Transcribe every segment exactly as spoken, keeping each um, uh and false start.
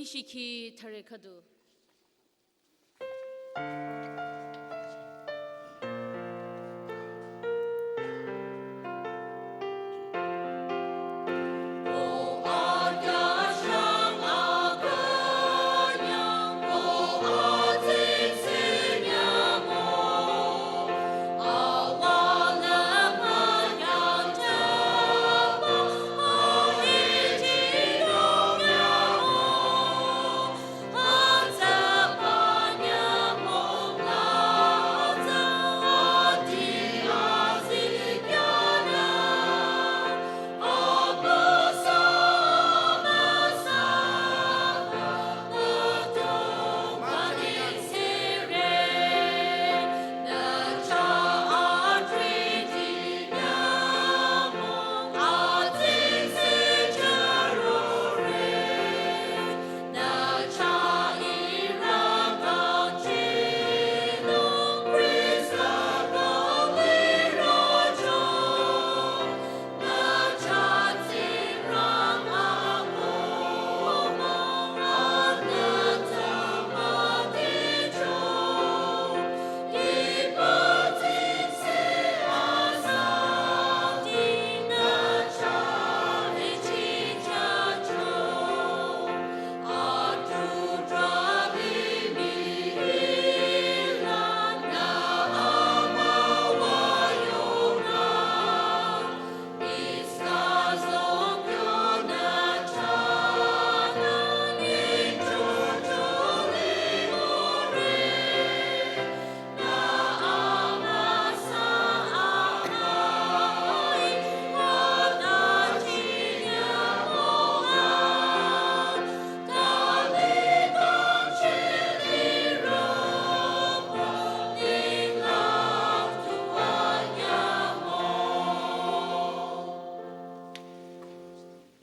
Shikhi thare khüdu.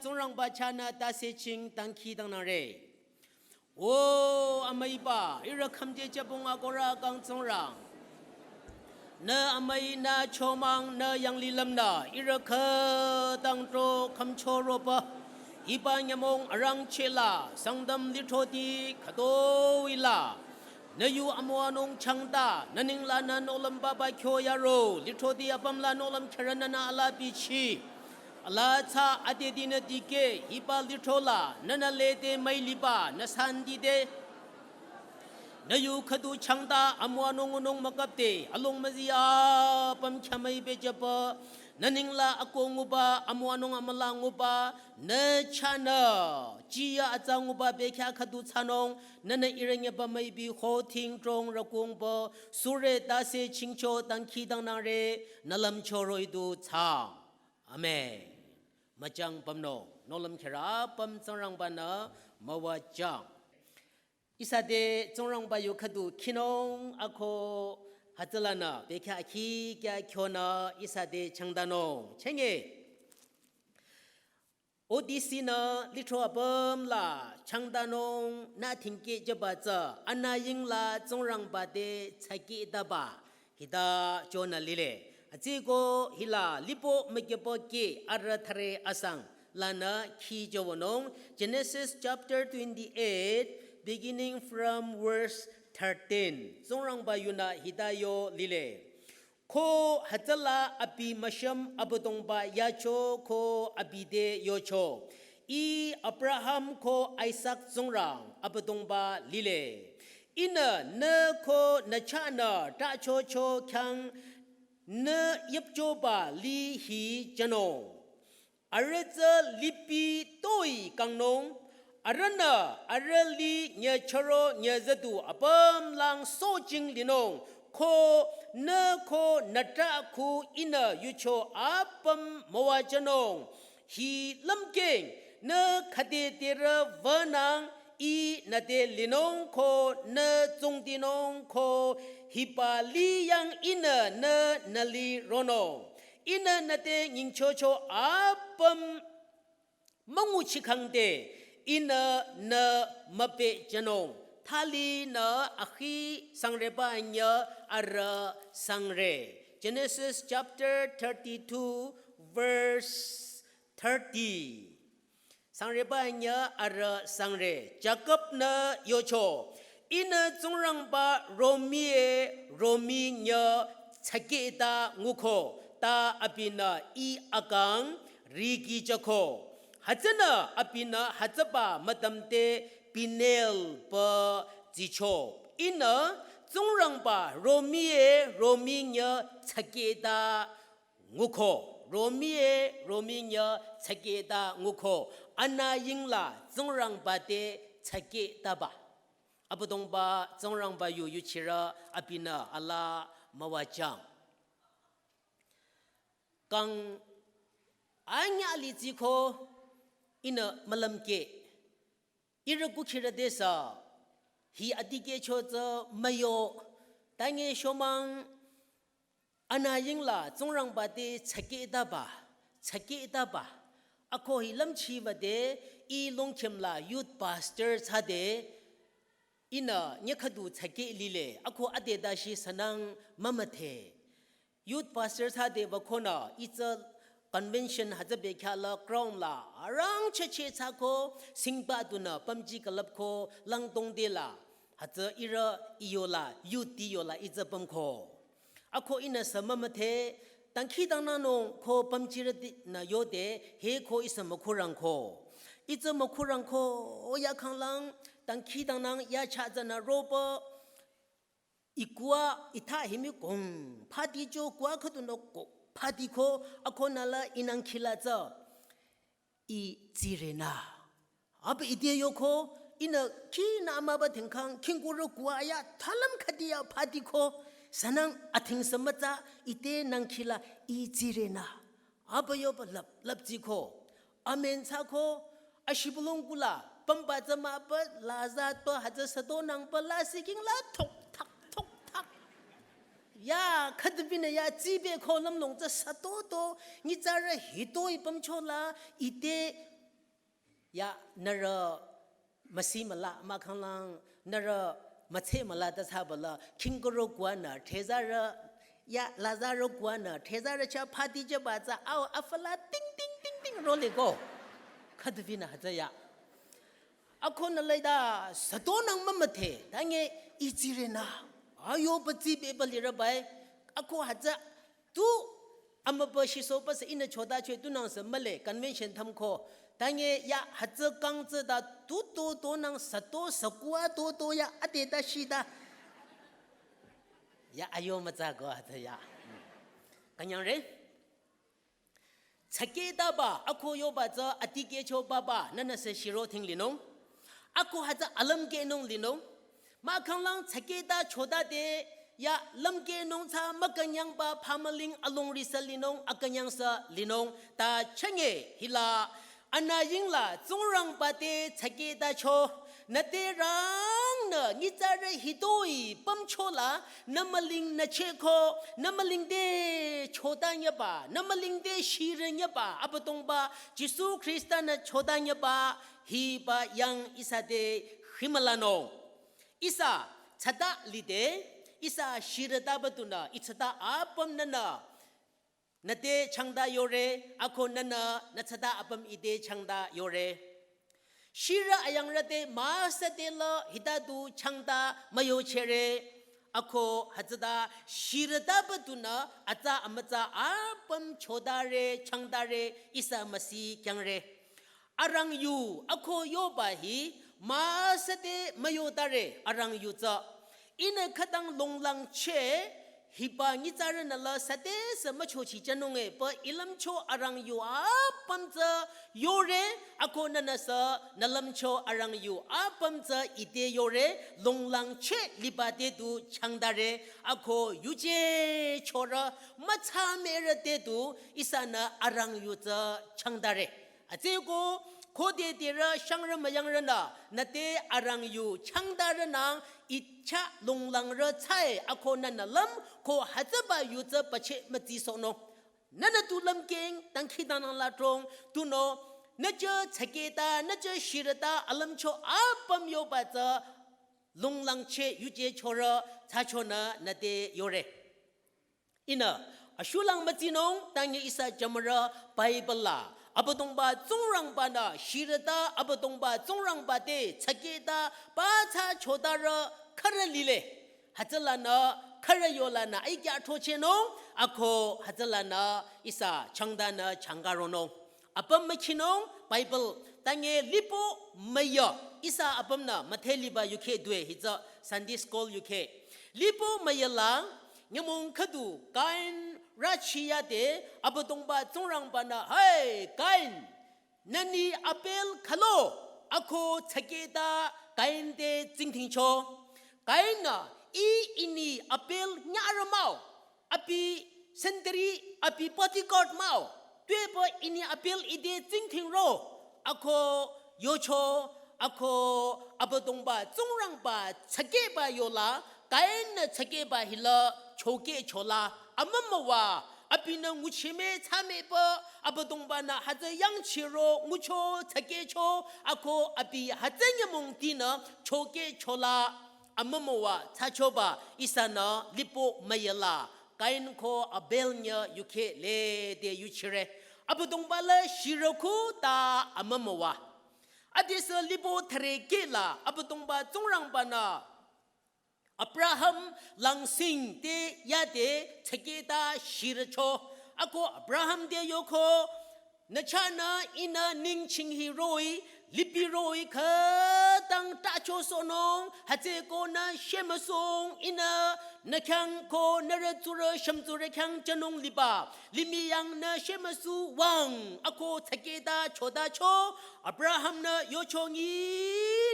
Tsingrangba chahnü tase ching dangkhidangnangre. O amüiba, ihrü khümje jübong akohrü kang Tsingrang. Nü amüi nü chomang nü yanglilümnü, ihrü khütang tro khümchoroba. Hiba nyümong arangcheh la, Sangtam lithroti khütoi la. Nü yu amüwanung changta, nü nengla nü nohlüm baba kyo yaro, lithroti apüm la nohlüm kherünü nü ala bichi. Ala tsü adedinü dikeh, hiba lithro la, nünü lede müiliba, nü santide. Nü yu khüdu changta, amüwanung ngunung mükapde, along müzi apüm khyamüi bejüba, nü nengla akoh nguba, amüwanung amüla nguba, nü chahnü, jiyü atsa nguba bekhyah khüdu thsanung, nünü ihrü nyeba müibi ho ting trong rakungba, sure tase chingcho dangkhidangnangre, nü lümcho roh-i du thsa. Amen. Müchang pümnung, nohlüm kherü apüm Tsingrangba-nü müwajüng. Ihsa te Tsingrangba yu khüdu khinung ako hütsülanü, bekhyah akhi kya kyonü ihsa te changtanung. Chenge. O D C nü lithro apüm la changtanung nü thingkeh jüba tsü anüying la Tsingrangba te tsakeh taba hita chonü lile. Atsüko hila lipo mükehpo keh arü thüre asang lanü khi jüwünung Genesis chapter twenty-eight beginning from verse thirteen. Tsingrangba yunü hita yo lile. Ko hütsüla abi müshüm Abüdongba yacho ko abi te yocho. Ih Abraham ko Isaac Tsingrang Abüdongba lile. Ihnü nü ko nü chahnü trahchocho khyang nü yüpchoba lih hi jünung. Arüh tsü lipi toi kangnung, arühnü arüh lih nyüchoro nyüzüdu apümlang sohjing linung, ko nü ko nü trah khu ihnü yucho apüm müwajünung. Hi lümkeng nü khüde terü wünang ih nü te linung ko nü tsungdinung ko hiba lih yang ihnü nü nü lih ronung. Ihnü nü te nyingchocho apüm münguchikhangde, ihnü nü müpehjünung. Thalinü akhi sangreba anyüh arüh sangre. Genesis chapter thirty-two, verse thirty. Sangreba nyü arüh sangre. Jakob-nü yocho. Ihnü Tsingrangba romie romi nyü tsakehta nguko. Ta abinü ih akang riki jüko. Hütsünü abinü hütsüba müdüm te Peniel pü tsicho. Ihnü Tsingrangba romie romi nyü tsakehta nguko, romie romi nyü tsakehta nguko, anü yingla Tsingrangba te tsakehtaba. Abüdongba Tsingrangba yu yuchirü abinü alaa müwajüng. Kang anyü litsiko ihnü mülümkeh. Ihrü kukhirü te sü, hi adikehcho tsü müyo, tange shomang anü yingla Tsingrangba te tsakehtaba, tsakehtaba. Ako hi lümchiba te, ih Longkhim la youth pastor thsade, ihnü nyü khüdu tsakeh lile, ako ade dashi sünang mümüdhe. Youth pastor thsade wükonü, itsü convention hütsü bekhyah la ground la, arangchehcheh thsako, singba dunü, pümji külüpko, langdong de la, hütsü ihrü ih yola, youth ti yola itsü pümko. Ako ihnü sü mümüdhe, dangkhidangnangnung ko pümjirütinü yode, he ko ihsa mükhurangko. Itsü mükhurangko, o ya khanglang, dangkhidangnang ya cha tsünü roba, ih kua, ih tha himi kong, phaticho kua khüdunü ko, phatiko, akonü la ihnü khila tsü, ih tsirenü. Abi ite yoko, ihnü khinü müba dhingkhang, khingkurü kua ya, thalüm khüdi ya phatiko, sünang adhing sü mütsa, ite nü khila, ih tsirenü. Abi yoba lüp, lüptsiko. Amen thsako, ashibülung kula, pümba tsü müba, laza to, hütsü sütonang ba, la siking la, thok, thak, thok, thak. Ya, khüdubinü ya, tsibeko lümlong tsü sütoto, nyitsarü hitoi pümcho la, ite, ya, nührü, müsi müla, mahkhanglang, nührü, mütse müla ta thsaba la, khingkurü kuanü, thezarü, ya, lazarü kuanü, thezarü cha phati jüba tsü, au, afü la, ting, ting, ting, ting, roleko. Khüdubinü hütsü ya. Akonü leda, sütonang mümüdhe, tange ih tsirenü. Ayo pütsi beba lirü bai, ako hütsü, tu, amüba shiso pü sü ihnü choda choi tunang sü mühle convention thümko. Tange ya hütsü kang tsü da tu to to nang süto sükua to to ya ade dashi da. Ya ayo mütsako hütsü ya. Künyangre. Tsakehtaba ako yoba tsü adikehcho baba nünü sü shiro dhing linung. Ako hütsü alümkehnung linung. Mahkhanglang tsakehta chotade ya lümkehnung tsü mükünyangba phamüling alongri sü linung akünyang sü linung ta chünye hila anü yingla Tsingrangba te tsakehtacho nüte rangnü nyitsarü hitoi pümcho la nü müling nü cheko nü müling te chotanyüba nü müling te shirünyüba Abüdongba Jisu Khrista-nü chotanyüba hiba yang ihsa te himülanung. Ihsa tsata lide, ihsa shirütaba tunü, ih tsata apüm nünü, nüte changta yore, ako nünü, nü tsata apüm ite changta yore. Shirü ayangrü te müsate la hita du changta müyochere, ako hütsüta shirütaba tunü, atsa amütsa apüm chotare, changtare, ihsa müsi kyangre. Arang yu ako yoba hi müsate müyotare arang yu tsü. Ihnü khütang longlangcheh hiba nyitsarünü la sate sü müchochi jünunge pü ih lümcho arang yu apüm tsü yore ako nünü sü nü lümcho arang yu apüm tsü ite yore longlangcheh liba te du changtare ako yuje chorü mütsa merü te du ihsanü arang yu tsü changtare. Atsüko, khode derü shangrü müyangrünü, nüte arang yu changtarünang, ih chah longlangrü tsai, ako nünü lüm, ko hütsüba yu tsü pache mütsisohnung. Nünü tu lümkeng, dangkhidangnang la trong, tunüo, nü tsü tsakehta, nü tsü shirüta, alümcho apüm yoba tsü, longlangcheh, yuje chorü, tsachonü, nüte yore. Ihnü, ashulang mütsinung, tange ihsa jümürü Bible la, Abüdongba Tsingrangba-nü shirüta Abüdongba Tsingrangba te tsaketa pathsa chotarü khürü lile. Hütsülanü khürü yolanü aikya throchehnung, ako hütsülanü ihsa changdanü changkaronung. Apüm mükhinung Bible tange lipo müyü ihsa apümnü müdhe liba yukheh due hitsü Sunday school yukheh. Lipo müyü la nyümong khüdu Kain rüchiyade Abüdongba Tsingrangba-nü, "Hey, Kain, nü ni Abel khülo?" ako tsaketa Kain te tsingdhingcho. Kain-nü, "Ih ini Abel nyarü mah-o, abi sentry, abi bodyguard mah-o, tuepü ini Abel ite tsingdhingro?" ako yocho, ako Abüdongba Tsingrangba tsakeba yola, Kain-nü tsakeba hila chokehchola amümüwa, abinü nguchime thsamepü, Abüdongba-nü hütsü yangchiro ngucho tsakehcho, ako abi hütsü nyümongtinü chokehchola amümüwa thsachoba ihsanü lipo müyü la Kain ko Abel nyü yukheh lede yuchire. Abüdongba la shirü khu ta amümüwa. Adesü lipo thüre kehla Abüdongba Tsingrangba-nü Abraham langsing te yade tsaketa shirücho. Ako Abraham te yoko, "Nü chahnü ihnü ningching hiroh-i, lipiroh-i khütang tachosohnung, hütsüeko nü shemüsung, ihnü nü khyang ko nührü tsurü shümtsurü khyang jünung liba, limih yang nü shemüsu wüng," ako tsaketa chotacho. Abraham-nü yocho, "Ngi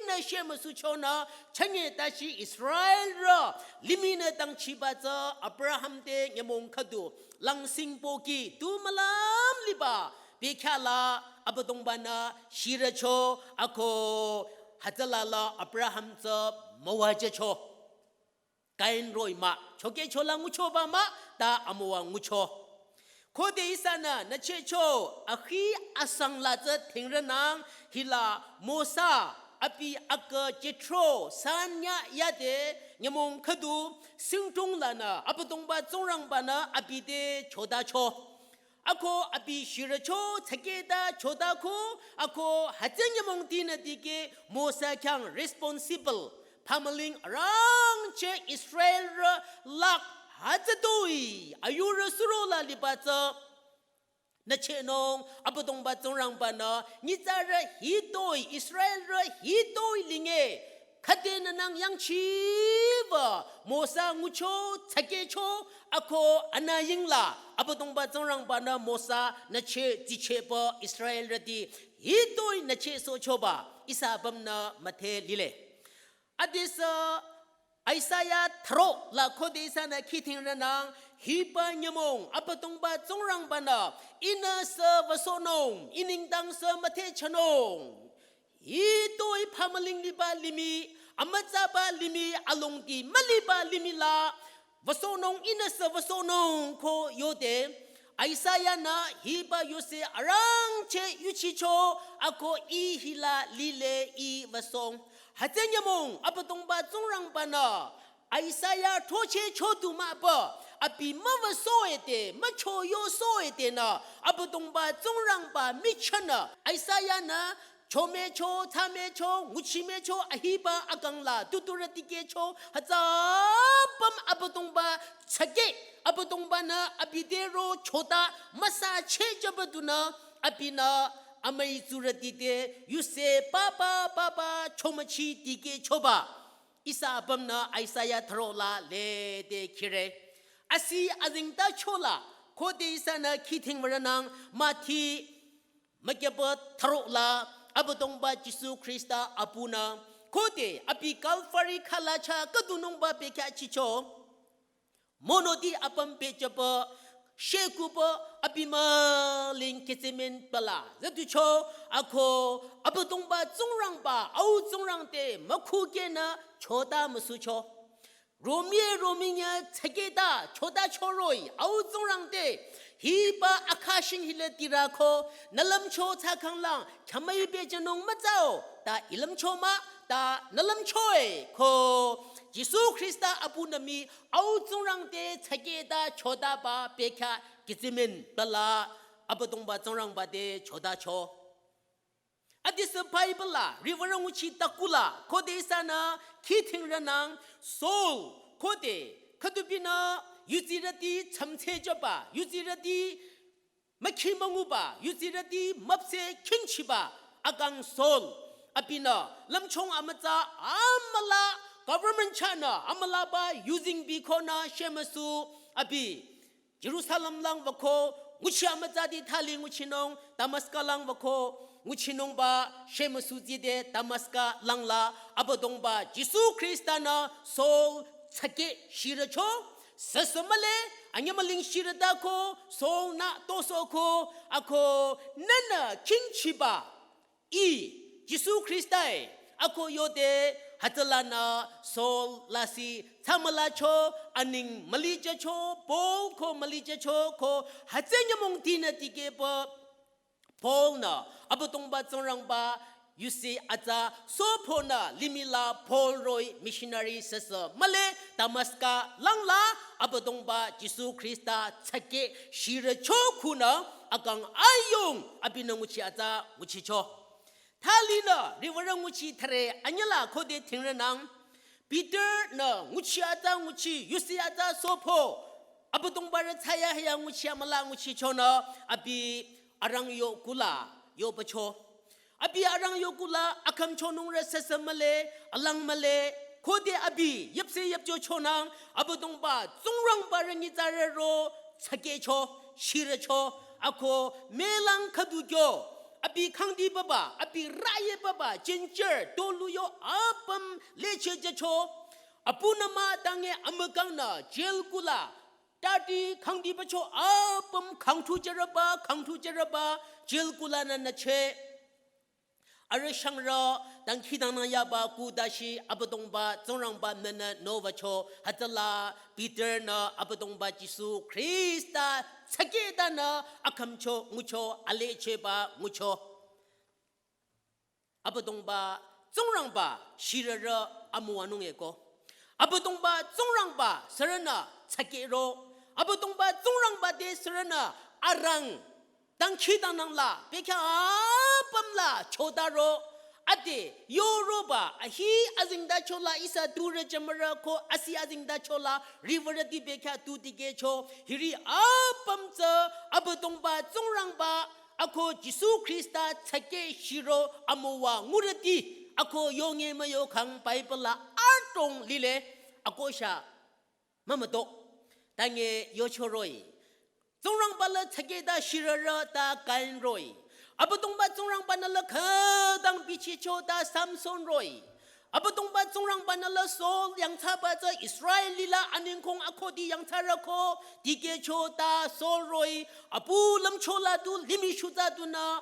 nü shemüsuchonü chünye." Tashi Israelrü limih nü dangchiba tsü Abraham te nyümong khüdu langsing pohki tu mülüm liba bekhyah la Abüdongba-nü shirücho, ako hütsüla la Abraham tsü müwajücho. Kain roh-i mah, chokehchola nguchoba mah, ta amüwa ngucho. Khode ihsanü nüchehcho akhi asang la tsü thingrünang, hila Mosa abi akü Jethro sanya yade nyümong khüdu singdong lanü Abüdongba Tsingrangba-nü abi te chotacho. Ako abi shirücho tsaketa chota khu, ako hütsü nyümongtinü dikeh Mosa khyang responsible. Phamüling arangcheh Israelrü lakh hütsütoi ayurü surola liba tsü nüchehnung, Abüdongba Tsingrangba-nü nyitsarü hitoi, Israelrü hitoi linge, khüdenü nang yangchiba Mosa ngucho tsakehcho, ako anüyingla Abüdongba Tsingrangba-nü Mosa nücheh dsichehpü Israelrüti hitoi nüchehsohchoba ihsa apümnü müdhe lile. Adesü Isaiah thüro la khode ihsanü khidhingrünang, hiba nyümong Abüdongba Tsingrangba-nü ihnü sü wüsohnung, i nengdang sü müthehchanung. Hitoi phamüling liba limih, amütsaba limih, alongdi müliba limih la wüsohnung, ihnü sü wüsohnung ko yode, Isaiah-nü hiba yuse arangcheh yuchicho, ako ih hila lile, ih wüsohng. Hütsü nyümong Abüdongba Tsingrangba-nü Isaiah throchehcho du mahpü, abi müwüsoh-e te, müchoyosoh-e tenü, Abüdongba Tsingrangba michahnü Isaiah-nü chomecho, thsamecho, nguchimecho, ahiba akang la tuturü dikehcho, hütsü apüm Abüdongba tsakeh, Abüdongba-nü abi te ro chota müsachehjüba dunü, abinü amüi tsurüti te yuse papa papa chomüchi dikehchoba ihsa apümnü Isaiah thüro la lede khire. Asi azengtacho la khode ihsanü khidhingwürünang, Mathi mükyüpü thüro la Abüdongba Jisu Khrista apunü khode abi Calvary khalacha khüdunungba bekhyahchicho, monoti apüm pehjüpü shekupü abi mülung Gethsemane pala züducho, ako Abüdongba Tsingrangba, Au Tsingrang te mükhukehnü chota müsucho. Romie rominya tsaketa chotacho roh-i Au Tsingrang te, hiba akhashing hila tirü ko nü lümcho thsakhanglang khyamüi pehjünung mütsao, ta i lümcho mah, ta nü lümcho-e ko Jisu Khrista apunü mii Au Tsingrang te tsaketa chotaba bekhyah Gethsemane pala Abüdongba Tsingrangba te chodacho. Adisü Bible la, riwürü nguchi takula, khode ihsanü, khi thingranang, Saul, khode, khüdubinü, yuzirüti, chamche jaba, yuzirüti, mükhi münguba, yuzirüti, müpse, khingchiba, akang Saul, abinü, lümchung amütsa, amüla, government chahnü, amülaba, using bikonü, shemüsu, abi, Jerusalem lang wüko, nguchi amütsati thali nguchinung, Damaska lang wüko, nguchinungba, shemüsu zide, Damaska langla, Abüdongba, Jisu Khrista nü, Saul, tsake, shirücho, sesü mühle, anyamaling shirütako, Saul nü, tosoko, ako, nünü, khingchiba, I, Jisu Khrista-e, ako yode, hütsülanü, Saul lasih, tsamülacho, aning mülijacho, Paul ko mülijacho, ko, hütsü nyümongtinü tikehpü, Paul nü, Abüdongba Tsingrangba, yusi atsa, sophonü, limihla, Paul roh-i, missionary sesü, mühle, Damaska, langla, Abüdongba, Jisu Khrista, tsake, shirücho khunü, akang ayung, abinü nguchi atsa, nguchicho. Thalinü, riwürü nguchi thare anyüla khode thingranang. Peter nü nguchi atsa nguchi, yusi atsa sopho. Abüdongba rü tsaya haya nguchi amüla nguchichonü, abi arang yo kula, yo bacho. Abi arang yo kula, akhümchonung rü sesü mühle, alang mühle, khode abi, yüpse yüpcho chonang, Abüdongba, Tsingrangba rü nyitsarü ro, tsakecho, shirücho, ako, melang khüdu kyo, abi khangdi baba, abi raye baba, jinjer, tolu yo, apüm, leche jacho, apunü mah tange amükangnü, jail kula, tati khangdi bacho, apüm, khangthu jaraba, khangthu jaraba, jail kula nü nüche. Arüh shangrü, dangkhidangnang yaba kudashi, Abüdongba, Tsingrangba nünü novacho, hütsüla, Peter nü, Abüdongba Jisu, Khrista, tsaketanü, akhümcho, ngucho, alecheba, ngucho. Abüdongba, Tsingrangba, shirürü, amüwanung eko. Abüdongba, Tsingrangba, sürünü, tsakero. Abüdongba, Tsingrangba te sürünü, arang, dangkhidangnang la, bekhyah apüm la, chodaro, ade, yoroba, ahi azingdacho la, ihsa durü jümürü ko, asi azingdacho la, riwürüti bekhyah tu dikehcho, hiri apüm tsü, Abüdongba, Tsingrangba, ako Jisu Khrista, tsake shiro, amüwa, ngurüti, ako yonge müyo khang, Bible la, adrong lile, ako sha, mümüdo, tange yocho roh-i. Tsingrangba la tsaketa shirürü ta Kain roh-i. Abüdongba Tsingrangba nü la khütang bichicho ta Samson roh-i. Abüdongba Tsingrangba nü la Saul yangthsaba tsü Israel lila aningkong akhudi yangthsarü ko dikehcho ta Saul roh-i. Apu lümcho la tu limih shuza tu nü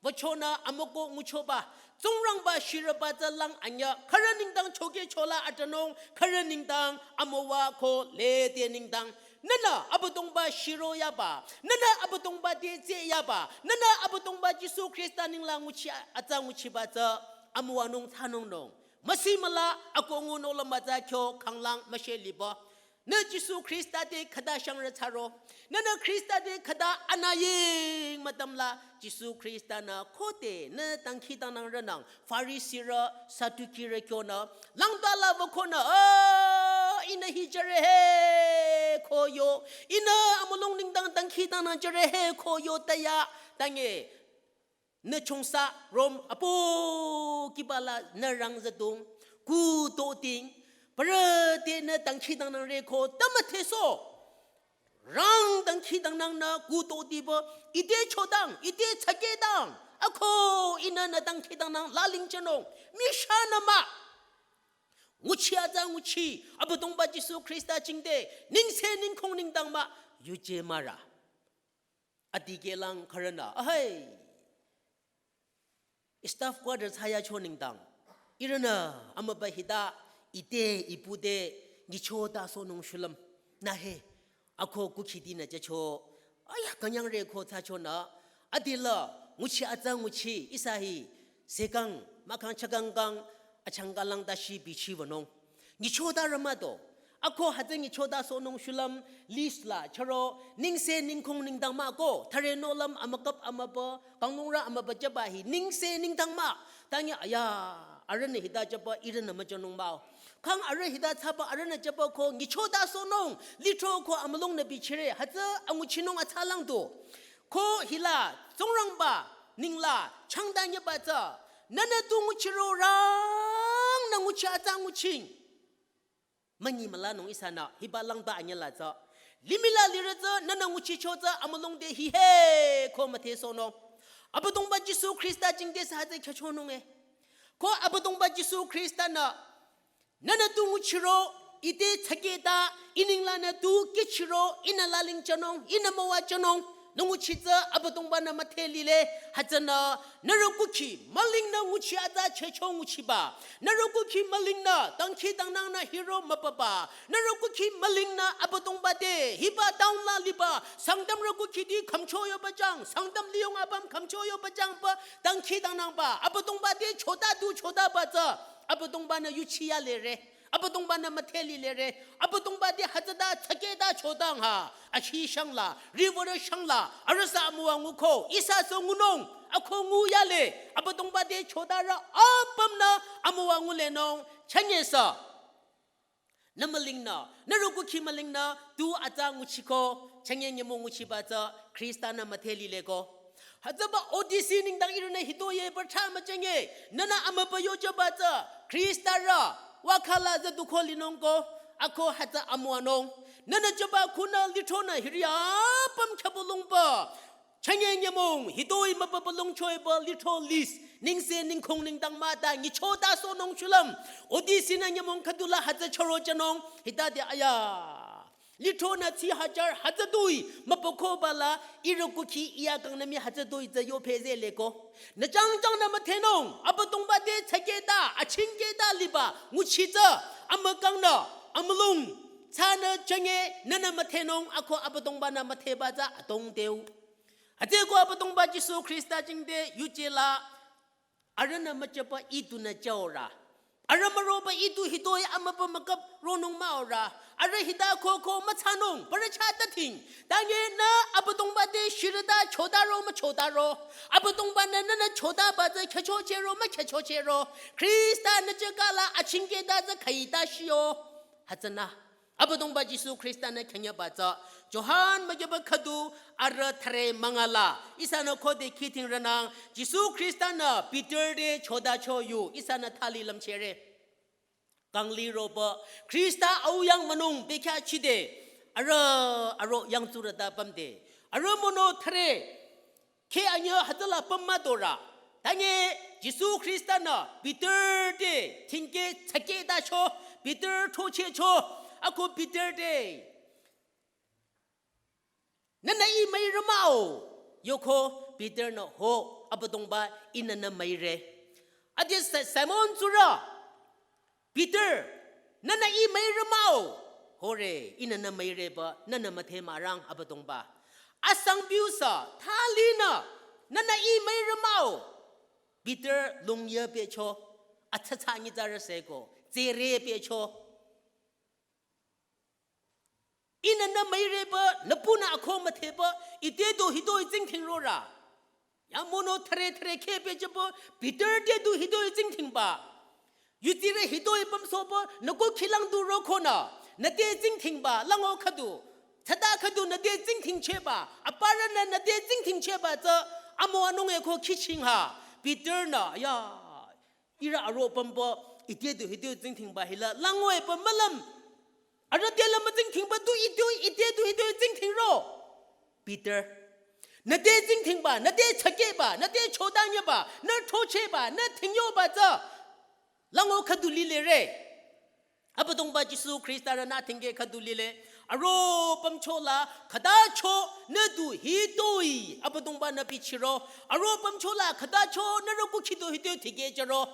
Wüchonü amüko nguchoba, Tsingrangba shirüba tsü lang anyüh, khürü nengdang chokehchola atünung, khürü nengdang amüwa ko lede nengdang. Nünü Abüdongba shiro yaba, nünü Abüdongba te tseh yaba, nünü Abüdongba Jisu Khrista nengla nguchi atsa nguchiba tsü amüwanung thsanung nung. Müsi müla ako ngunung lümba tsü kyo khanglang müshe liba. Nü Jisu Khrista te khüta shangrü thsaro. Nünü Khrista te khüta anüying mütümla Jisu Khrista nü khode nü dangkhidangnangrünang Farisirü Sadukirü kyonü langdala wükonü, "Ah, ihnü hi jüre he," ko yo. "Ihnü amülung nengdang dangkhidangnang jüre he," ko yo taya. Tange nü chongsa Rom apo kibala nü rang züdung, ku to ting, parü te nü dangkhidangnangre ko tamütheso. Rang dangkhidangnang nü ku to tiba, ite chodang, ite tsakehlang, ako ihnü nü dangkhidangnang laling jünung, mishanü mah. Nguchi atsa nguchi, Abüdongba Jisu Khrista jingte, nengse nengkong nengdang mah, yuje mürü. Adikehlang khürünü, ahai. Staff quarter thsayacho nengdang. Ihrünü, amüba hita, ite, ipu te, nyichota sohnung shulüm. Nü he, ako kukhitinü jücho. Aya, künyangre ko thsachonü. Adila, nguchi atsa nguchi, ihsa hi, sekang, mahkhang chakangkang, achangkalang tashi bichi wünung. Nyichotarü mah do. Ako hütsü nyichotasohnung shulüm list la chüro, nengse nengkhong nengdang mah ko, thüre nohlüm amükap amübü, kanglungrü amübü jüba hi, nengse nengdang mah, tangi aya, arühnü hita jüba, ihrünü müjünung mah-o. Khang arüh hita thsaba, arühnü jüba ko, nyichotasohnung, lithro ko amülungnü bichire, hütsü anguchinung atsalang du. Ko hila, Tsingrangba, ninglang, changdanyüba tsü, nühnü tu nguchiro rangnü nguchi atsa nguching. Münyi mülanung ihsanü, hiba langba anyüla tsü. Limih la lirü tsü, nühnü nguchicho tsü, amülung te hihe, ko müthehsohnung. Abüdongba Jisu Khrista jingte sü hütsü khyüchonung e. Ko Abüdongba Jisu Khrista-nü, nühnü tu nguchiro, ite tsaketa, ininglanü tu kihchiro, ihnü lalingjünung, ihnü müwajünung, nü nguchi tsü Abüdongba-nü müdhe lile, hütsünü, nührü kukhi, mülingnü nguchi atsa chehcho nguchiba. Nührü kukhi mülingnü, dangkhidangnangnü hiro mübüba. Nührü kukhi mülingnü Abüdongba te, hiba town la liba, Sangtamrü kukhiti khümcho yoba jang, Sangtam liyong apüm khümcho yoba jang pü, dangkhidangnangba, Abüdongba te chota du chotaba tsü, Abüdongba-nü yuchi yalere, Abüdongba-nü müdhe lilere, Abüdongba te hütsüta tsaketa chotang ha, ahi shangla, river shangla, arüh sü amüwa nguko, ihsa sü ngunung, ako ngu yale, Abüdongba te chotarü apümnü amüwa ngulenung, chünye sü. Nü mülingnü, nührü kukhi mülingnü, tu atsa nguchiko, chünye nyümong nguchiba tsü, Khrista-nü müdhe lileko. Hütsüba O D C nengdang ihrünü hitoi ye bürtha müchünye, nühnü amübü yojüba tsü, Khrista-rü, wakhala tsü dukho linungko, ako hütsü amüwanung. Nühnü jüba khunü lithronü hiri apüm khyübülungba, chünye nyümong, hitoi mübübülung choiba lithro list, nengse nengkhong nengdang mah ta nyichotasohnung shulüm. O D C-nü nyümong khüdula hütsü chürojünung, hitade aya. Lithronü tsi hajar hütsütoi, mübükoba la, ihrü kukhi iya kangnü mii hütsütoi tsü yophezeh leko. Nü jangjangnü müdhenung, Abüdongba te tsaketa, achingketa liba, nguchi tsü, amükangnü, amülung, tsünü chünye, nühnü müdhenung, ako Abüdongba-nü müdheba tsü, adongdeu. Hütsüeko Abüdongba Jisu Khrista jingte yuje la, arühnü müchaba itunü chaorü. Arüh müroba itu hitoi amübü mükap ronung mah-orü. Arüh hita koko müthsanung, parü chata ting. Tange nü Abüdongba te shirüta chotaro müchotaro. Abüdongba-nü nühnü chotaba tsü khyüchochero mükhyüchochero. Khrista-nü chekala achingketa tsü khüita shio. Hütsünü. Abüdongba Jisu Khrista-nü khyünyüba tsü, Johan mükyüba khüdu arüh thüre münga la, ihsanü khode khidhingrünang, Jisu Khrista-nü Peter te chotacho yu, ihsanü thali lümchehre. Kangli roba, Khrista au yang münung bekhyah chide, arüh aro yangtsurüta pümde, arüh mono thüre, kheh anyüh hütsüla püm müdorü. Tange Jisu Khrista-nü Peter te thingkeh tsakehtacho, Peter throchehcho, ako Peter te, nühnü ih müire mah-o, yoko Peter-nü ho, Abüdongba ihnü nü müire. Ade Sa-, Simon tsurü, Peter, nühnü ih müire mah-o. Hore, ihnü nü müireba, nühnü müdhe mürang Abüdongba. Asang biusü, thalinü, nühnü ih müire mah-o. Peter lungye pehcho, atsatsa nyitsarü seko, tsere pehcho. Ihnü nü müireba, nü punü akho müdheba, ite du hitoi tsingdhing rorü. Ya mono thüre thüre kheh pehjüba, Peter te du hitoi tsingdhingba. Yutsirü hitoi pümsohba, nü ko khilang du rokonü, nü te tsingdhingba, lango khüdu. Tsüta khüdu nü te tsingdhingchehba, aparünü nü te tsingdhingchehba tsü, amo anung eko khiching ha. Peter-nü, ya, ihrü aro pümba, ite du hitoi tsingdhingba hila, lango epü mülüm. Arüh te la mütsingdhingba du ite, ite du hitoi tsingdhing ro. Peter. Nü te tsingdhingba, nü te tsakehba, nü te chodanyüba, nü throchehba, nü thingyoba tsü. Lango khüdu lilere. Abüdongba Jisu Khrista-rü nü thingkeh khüdu lile. Aro pümchola khütacho nü du hitoi. Abüdongba-nü bichiro. Aro pümchola khütacho nü ro kukhi du hitoi thikehjüro.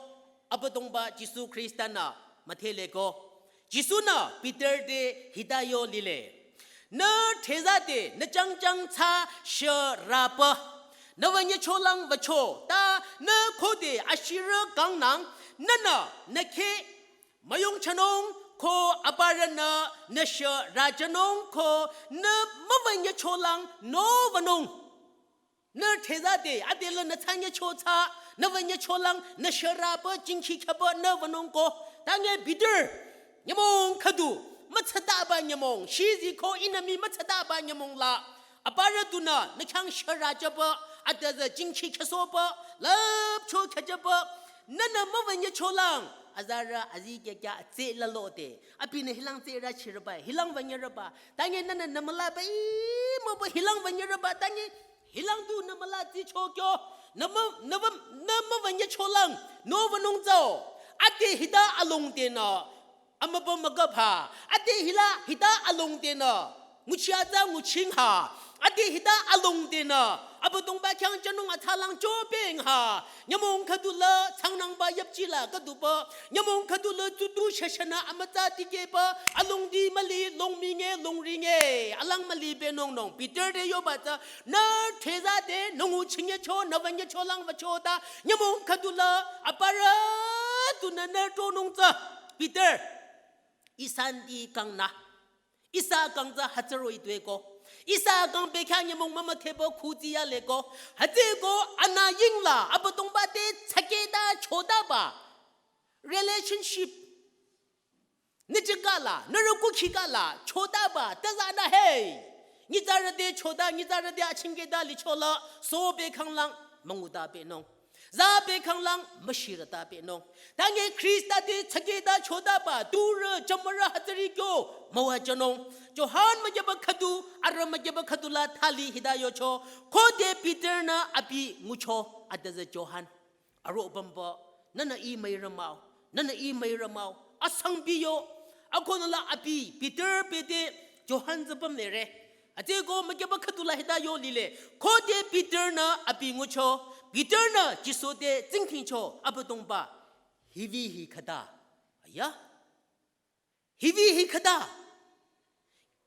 Abüdongba Jisu Khrista-nü müdheleko. Jisu-nü Peter te hita yo lile. Nü theza te nü jangjang tsü shürüpü. Nü wünyecholang wücho. Ta nü khode ashirü kangnang. Nünü nü kheh müyongchanung Ko aparünü nü shürü jünung ko nü müwünyecholang nowünung. Nü thezade, adelü nü thsanyecho thsa, nü wünyecholang, nü shürüpü, jingkhi khüpü, nü wünung ko. Tange Peter, nyümong khüdu, mütsataba nyümong, shizi ko inü mii mütsataba nyümong la. Aparü dunü, nü khyang shürü jüpü, adüzü jingkhi khüsopü, lüpcho khüjüpü, nünü müwünyecholang, azarü azikyakya atse lalote. Abinü hilang tserü chirüba, hilang wünyerüba. Tange nünü nü mülaba, ih, mübü hilang wünyerüba, tange hilang du nü müla tsicho kyo, nü mü, nü wü, nü müwünyecholang, nowünung tsüo. Ade hita alongdenü, amübü müküpha. Ade hila hita alongdenü, nguchi atsa nguching ha. Ade hita alongdenü, Abüdongba khyang jünung atsalang chopeng ha. Nyümong khüdula, tsangnangba yüpjila khüdupü. Nyümong khüdula, tutu shashanü amütsa tikehpü. Alongdi müli, longminge, longringe. Alang müli benung nung. Peter te yoba tsü, nü thezade, nü nguchinyecho, nü wünyecholang wüchota. Nyümong khüdula, aparü dunü nü tronung tsü. Peter, ihsa nü kangnü. Ihsa kang tsü hütsüro itue ko. Ihsa kang bekhyah nyümong mümüdhepü khutsiyale ko. Hütsüeko anü yingla Abüdongba te tsakehta chotaba. Relationship. Nü chikala, nü rükukhikala, chotaba, tazanü hey. Nyitsarü te chota, nyitsarü te achingkehta lichola, so bekhanglang, münguta benung. Za bekhanglang, müshirüta benung. Tange Khrista te tsakehta chotaba, turü, jümürü hütsüri kyo, müwajünung. Johan mükyaba khüdu, arüh mükyaba khüdula thali hita yocho. Khode Peter nü abi ngucho, adüzü Johan. Aro bamba, nünü ih müirümao, nünü ih müirümao, asang biyo, akonüla abi, Peter pete, Johan tsü pümlere. Hütsüeko mükyaba khüdula hita yo lile, khode Peter nü abi ngucho, Peter nü Jisu te tsingdhingcho, Abüdongba, hiwü hi khüta, aya? Hiwü hi khüta.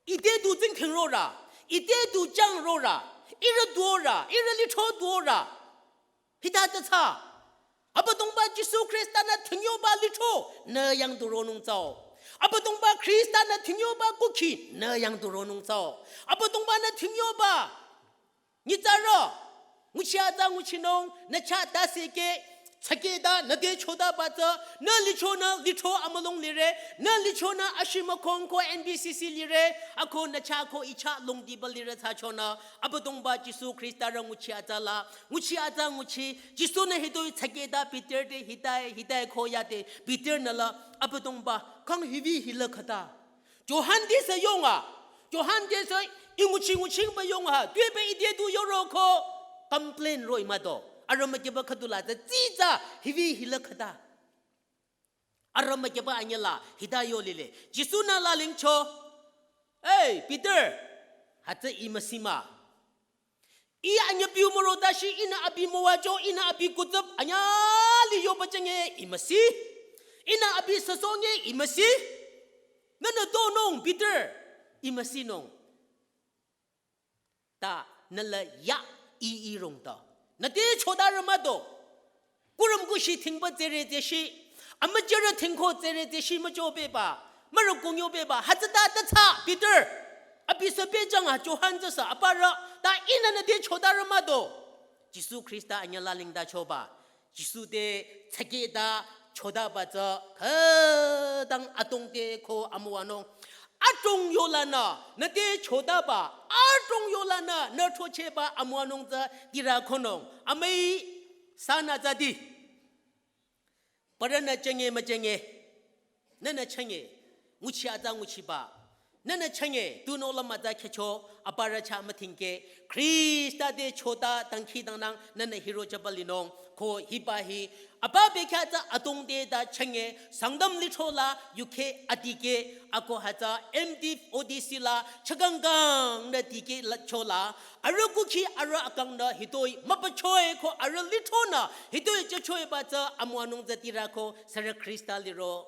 Ite du tsingdhing rorü. Ite du jang rorü. Ihrü duorü. Ihrü lithro duorü. Hita ta tsü. Abüdongba Jisu Khrista nü thingyoba lithro. Nü yang du ronung tsüo. Abüdongba Khrista nü thingyoba kukhi. Nü yang du ronung tsüo. Abüdongba nü thingyoba nyitsarü, nguchi atsa nguchinung, nü chah tase ke, tsakehta, nü te chotaba tsü, nü lichonü, lithro amülong lire, nü lichonü, ashimükong ko N B C C lire, ako nü chah ko ichah longdiba lire tsü chonü, Abüdongba Jisu Khrista rü nguchi atsa la, nguchi atsa nguchi, Jisu nü hitoi tsakehta Peter te hitai, hitai ko yate, Peter nü la, Abüdongba, kang hiwü hila khüta. Johan te sü yonga. Johan te sü ih nguchi nguchingba yonga. Tuepü ite du yoro ko complain roh-i mah do. Arüh mükyaba khüdula tsü tsitsa hiwü hila khüta. Arüh mükyaba anyüla hita yo lile. Jisu nü lalingcho. Hey, Peter. Hütsü ih müsi mah. Ih anyü piu müro tashi, ihnü abi müwacho, ihnü abi kutsüp, anyüh li yoba chenge ih müsi. Ihnü abi süsohnge ih müsi. Nünü tonung Peter, ih müsinung. Ta nü la ya ih ih rong ta. Nü te chotarü mah do. Kurüm kushi thingba tsere tseshi, amüjürü thingko tsere tseshi mücho beba, mürü kongyo beba, hütsüta ta tsü Peter. Abi sü pehjang ha Johan tsü sü aparü, ta ihnü nü te chotarü mah do. Jisu Khrista anyüla lingda choba. Jisu te tsakehta chotaba tsü khütang adrong te ko amüwanung. Adrong yolanü, nü te chotaba, adrong yolanü, nü chochehba amüwanung tsü tirü konung. Amüi sünü tsüdi. Parünü chenge müchenge. Nünü chenge. Nguchi atsa nguchiba. Nünü chenge. Tunüo lüm atsa khyücho. Aparü chah müthingke. Khrista te chota dangkhidangnang. Nünü hiro chaba linung. Ko hiba hi. Apa bekhyah tsü adrong te ta chenge. Sangtam lithro la. Yuke adikeh. Ako hütsü M D O D C la. Chakangkang nü dikeh la chola. Arüh kukhi arüh akang nü hitoi mübüchoi ko arüh lithronü hitoi jüchoiba tsü amüwanung tsü tirü ko sürü Khrista liro.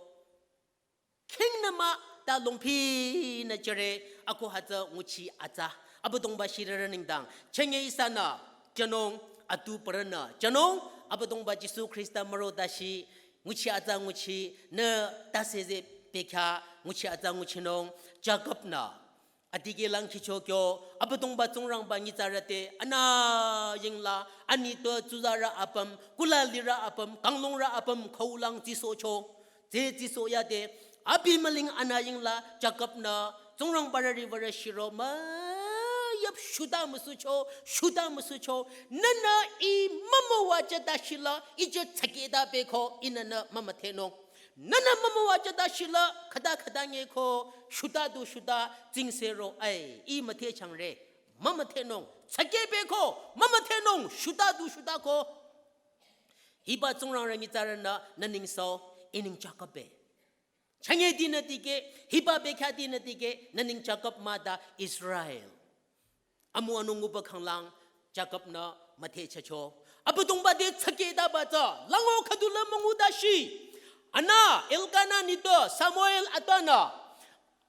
Khingnü mah ta longphinü jüre ako hütsü nguchi atsa. Abüdongba shirürü nengdang. Chenge ihsanü jünung atu parünü jünung Abüdongba Jisu Khrista müro tashi nguchi atsa nguchi nü tase ze bekhyah Nguchi atsa nguchinung Jakob-nü adikehlang khicho kyo, Abüdongba Tsingrangba nyitsarü te anüyingla anitpü tsuzarü apüm, kulalirü apüm, kanglungrü apüm khüulang tsisohcho. Tsü tsisoh yade, abi müling anüyingla Jakob-nü Tsingrangba rüriwürü shiro müyüp shuta müsucho, shuta müsucho. Nühnü ih mümüwajüta shila, ih je tsakehta beko, ihnü nü mümüdhenung. Nühnü mümüwajüta shila, khüta khüta ngeko, shuta du shuta, tsingsero ai, ih müdhechangre, mümüdhenung, tsakeh beko, mümüdhenung, shuta du shuta ko. Hiba Tsingrang rü nyitsarünü nü neng sü, ih neng Jakob-e. Chünye dinü dikeh, hiba bekhyah dinü dikeh, nü neng Jakob mahta Israel. Amüwanung nguba khanglang Jakob-nü müdhechacho. Abüdongba te tsakehta ba tsü, lango khüdula münguta shi. Anü, Elkana nitpü, Samuel atpünü.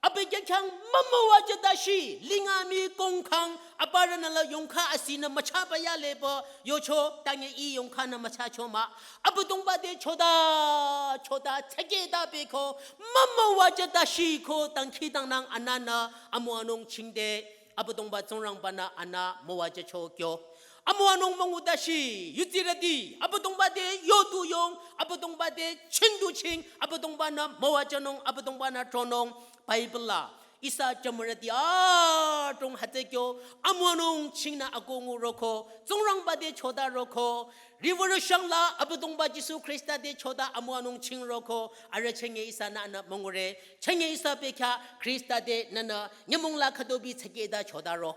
Abi khyang mümüwajüta shi, lingami kongkhang, aparünü la yongkha asinü müchaba yaleba, yocho, tanye ih yongkhanü müchacho mah. Abüdongba te chota, chota, tsakehta beko, mümüwajüta shi ko, dangkhidangnang anünü, amüwanung chingde, Abüdongba Tsingrangba-nü anü müwajücho kyo. Amüwanung münguta shi, yudsirüti, Abüdongba te yodu yong, Abüdongba te chingdu ching, Abüdongba-nü müwajünung, Abüdongba-nü tronung, Bible la, ihsa jümürüti adrong hütsü kyo, amüwanung chingnü akoh ngu roko, Tsingrangba te chota roko, riwürü shangla, Abüdongba Jisu Khrista te chota amüwanung ching roko, arüh chünye ihsanü nü müngure, chünye ihsa bekhyah Khrista te nünü, nyümong la khütobi tsakehta chota ro.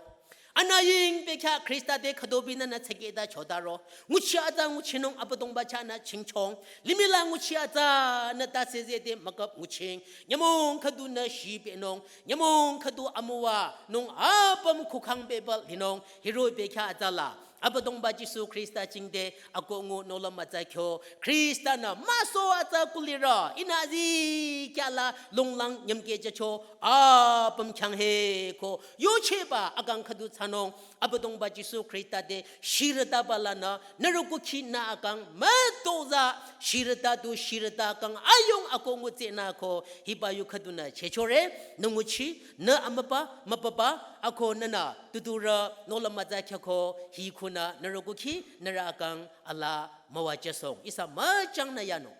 Anüying bekhyah Khrista te khütobi nünü tsakehta chota ro. Nguchi atsa nguchinung Abüdongba chahnü chingchong. Limih la nguchi atsa nü tase zeh te mükap nguching. Nyümong khüdunü shipehnung. Nyümong khüdu amüwanung apüm kukhang bebal linung. Hiro bekhyah atsa la. Abüdongba Jisu Khrista chingde akoh ngu nohlüm atsa kyo. Khrista-nü müso atsa kulirü. Ihnü azikyah la longlang nyümkehjücho. Apüm khyang he ko. Yocheba akang khüdu thsanung. Abüdongba Jisu Khrista te shirütaba lanü, nührü kukhi nü akang mütozah, shirüta du shirüta kang ayung akoh ngu tsehnü ko, hiba yu khüdunü chehchore, nü nguchi, nü amüpa, müpapa, ako nünü, tuturü, nohlüm atsa khyako, hi khunü, nührü kukhi, nührü akang, ala, müwajüsong, ihsa müchangnü yanung.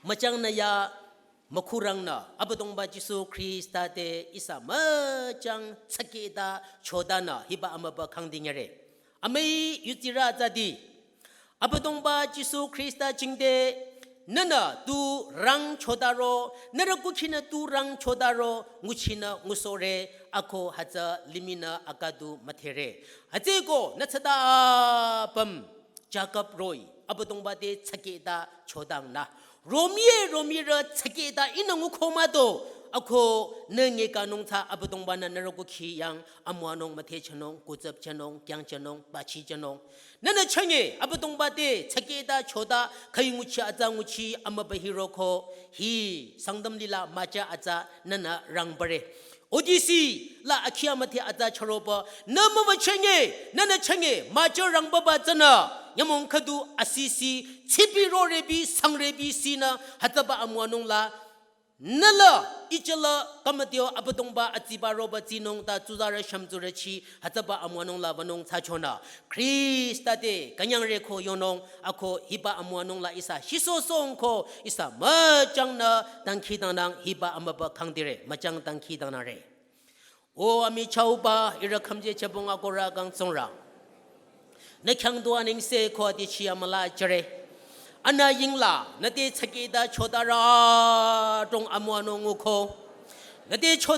Müchangnü ya mükhurangnü Abüdongba Jisu Khrista te ihsa müchang tsakehta chotanü hiba amübü khangdingere. Amüi yudsirü atsati. Abüdongba Jisu Khrista chingde nünü tu rang chotaro, nührü kukhinü tu rang chotaro, nguchinü ngusohre, ako hütsü limihnü akadu müdhere. Hütsüeko nü tsüta apüm Jakob roh-i, Abüdongba te tsakehta chotangnü. Romie, romie rü tsakehta ihnü nguko mado. Ako nü ngekanung tsü Abüdongba-nü nührü kukhi yang amüwanung müthehjünung, kutsüpjünung, kyangjünung, bachijünung. Nünü chünye Abüdongba te tsakehta chota khüi nguchi atsa nguchi amübü hiroko. Hi Sangtam lila mücha atsa nünü rangbare. Odisi la akhi amüdhe atsa chüroba, nü müwajünye, nünü chünye, mücha rangbaba tsünü, nyümong khüdu asisi, tsipi rorebi, sangrebi sinü, hütsüba amüwanung la, nü la, ichila, kamatio Abüdongba atsiba roba tsinung ta tsuzarü shümtsurüchi, hütsüba amüwanung la wünung tsachonü. Khrista te, künyangre ko yonung, ako hiba amüwanung la ihsa, shisosong ko, ihsa, müchangnü, dangkhidangnang, hiba amübü khangdire, müchang dangkhidangnangre. O ami chauba, ihrü khümje chebong akorü kang Tsingrang. Nü khyang du anengse ko adichi amüla jüre. Anüyingla, nü te tsakehta chotarü adrong amüwanung nguko. Nü te chota